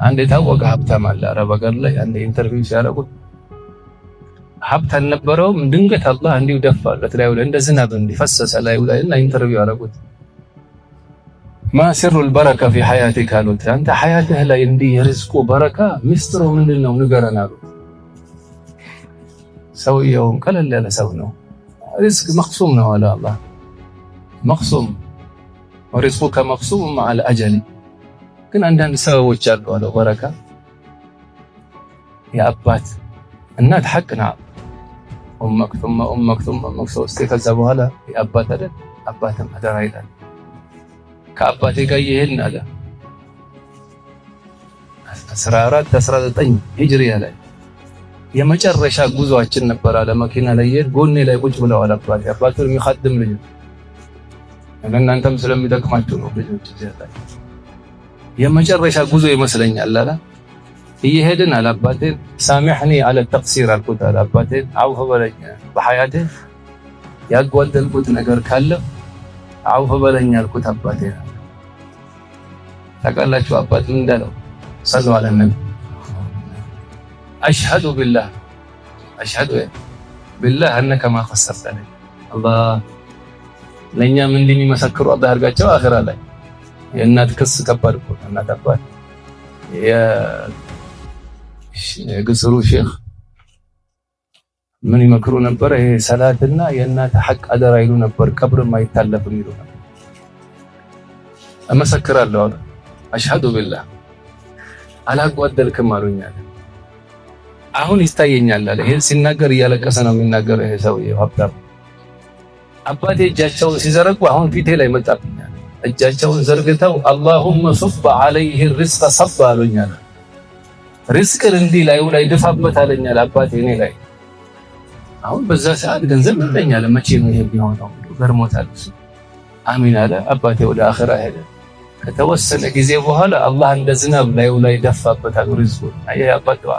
አንድ የታወቀ ሀብታም አለ አረብ ሀገር ላይ። አንድ interview ሲያደርጉት ሀብት አልነበረውም። ድንገት አላህ እንዲሁ ደፋለት ላዩ ላይ፣ እንደ ዝናብ እንዲፈሰሰ ላዩ ላይ እና interview ያደረጉት ما سر البركة في حياتك አሉት። አንተ ሐያትህ ላይ እንዲህ የርዝቁ በረካ ሚስጥሩ ምንድን ነው ንገረን አሉት። ሰውየውም ቀለል ያለ ሰው ነው። ሪዝቅ مقسوم ነው አለ አላህ። مقسوم ورزقك مقسوم مع الأجل፣ ግን አንዳንድ ሰበቦች አሉ አለው። በረካ የአባት እናት ሐቅ ና أمك ثم أمك ثم أمك ሶስቴ፣ ከዛ በኋላ የአባት አይደል፣ አባትም አደራ ይላል። ከአባቴ ጋር እየሄድን አለ 14 19 ሂጅሪያ ላይ የመጨረሻ ጉዞአችን ነበር አለ። መኪና ላይ እየሄድ ጎኔ ላይ ቁጭ ብለዋል አባቴ። አባቱን የሚኻድም ልጅ ለእናንተም ስለሚጠቅማችሁ ነው ልጆች። የመጨረሻ ጉዞ ይመስለኛል አለ። እየሄድን አለ አባቴን سامحني على التقصير አልኩት አለ። አባቴን አውፍ በለኝ፣ በሐያቴ ያጓደልኩት ነገር ካለ አውፍ በለኝ አልኩት አባቴ። ታውቃላችሁ አባት ምን እንዳለው? صلوا على النبي። أشهد بالله، أشهد بالله أنك ما قصرت አለኝ። አላህ ለእኛም እንዲህ የሚመሰክሩ አላህ ያድርጋቸው አኺራ ላይ። የእናት ክስ ከባድ እኮ ነው። እናት አባት የግስሩ ሼኽ ምን ይመክሩ ነበር? ይሄ ሰላትና የእናት ሐቅ አደራ ይሉ ነበር። ቀብርም አይታለፍም ይሉ ነበር። እመሰክራለሁ አለ፣ أشهد بالله አላጓደልክም አሉኝ አለ። አሁን ይታየኛል አለ። ይሄን ሲናገር እያለቀሰ ነው የሚናገረው ይሄ ሰውዬው ሀብታም። አባቴ እጃቸውን ሲዘረጉ አሁን ፊቴ ላይ መጣብኛል። እጃቸውን ዘርግተው اللهم صب عليه الرزق صبا አሉኝ አለ። ሪዝቅን እንዲህ ላዩ ላይ ድፋበት አለኛል አባቴ እኔ ላይ። አሁን በዛ ሰዓት ገንዘብ ይለኛል። መቼ ነው ይሄ የሚሆነው? ገርሞታል። አሚን አለ። አባቴ ወደ አኺራ ሄደ። ከተወሰነ ጊዜ በኋላ አላህ እንደ ዝናብ ላዩ ላይ ደፋበታል ሪዝቁን። አየህ አባት ዱዓ